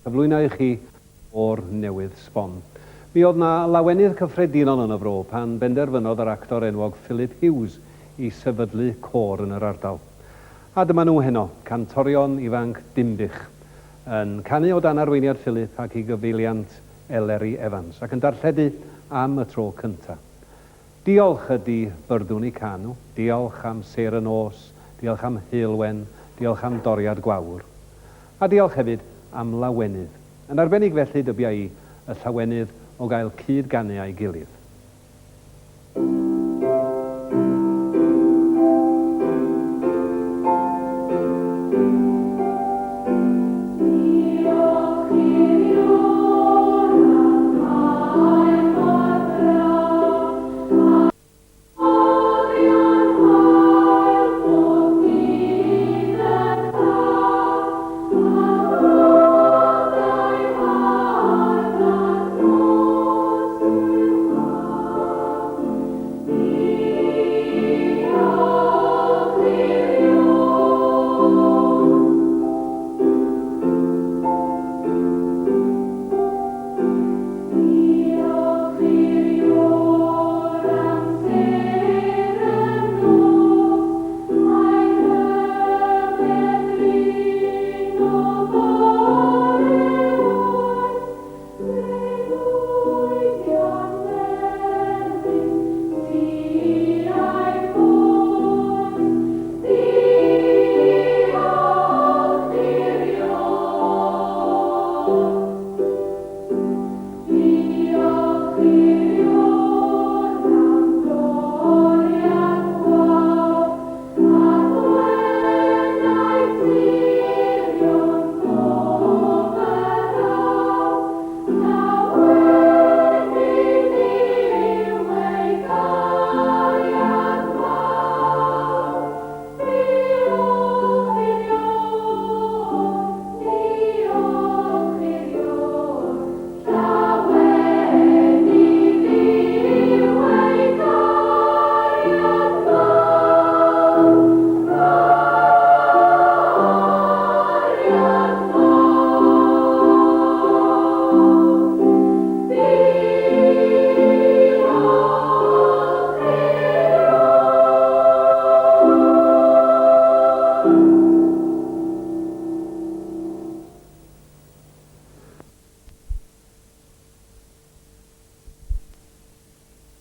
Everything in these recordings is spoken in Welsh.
Cyflwyno i chi o'r newydd sbon. Mi oedd 'na lawenydd cyffredinol yn y fro pan benderfynodd yr actor enwog Philip Hughes i sefydlu côr yn yr ardal. A dyma nhw heno, cantorion ifanc Dinbych, yn canu o dan arweiniad Philip ac i gyfeiliant Eleri Evans, ac yn darlledu am y tro cynta. Diolch ydi byrdwn i canu, diolch am sêr y nos, diolch am heulwen, diolch am doriad gwawr. A diolch hefyd am lawenydd. Yn arbennig felly, dybia i, y llawenydd o gael cyd-ganu â'i gilydd. Diolch i'r Iôr am hael mor braf, a olion haul bob dydd yn haf, a blodau hardd ar nos uwchlaw. Diolch i'r Iôr. Diolch i'r Iôr am sêr y nos, a'i rhyfedd ddringo bore oes, Breuddwydion melyn tua'i bwys. Diolch i'r Iôr. Diolch i'r Iôr am doriad gwawr, a gwenau sirion bob yr haf, na weddi Dduw ei gariad mawr. Diolch i'r Iôr, diolch i'r Iôr, Llawen i Dduw ei gariad mawr, gariad mawr. Diolch i'r Iôr.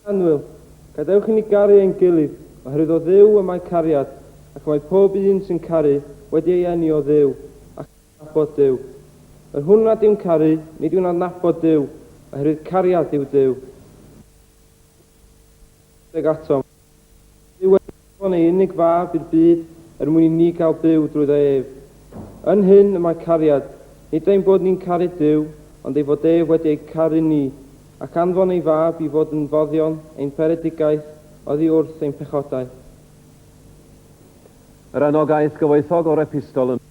Annwyl, gadewch i ni garu ein gilydd, oherwydd o Dduw y mae cariad, ac y mae pob un sy'n caru wedi ei eni o Dduw, ac yn adnabod Duw. Yr hwn nad yw'n caru, nid yw'n adnabod Duw, oherwydd cariad yw Duw. Tuag atom. Duw wedi anfon ei unig Fab i'r byd er mwyn i ni gael byw drwyddo ef. Yn hyn y mae cariad, nid ein bod ni'n caru Duw, ond ei fod ef wedi ei caru ni, ac anfon ei Fab i fod yn foddion ein peredigaeth oddi wrth ein pechodau. Yr anogaeth gyfoethog o'r epistol yn.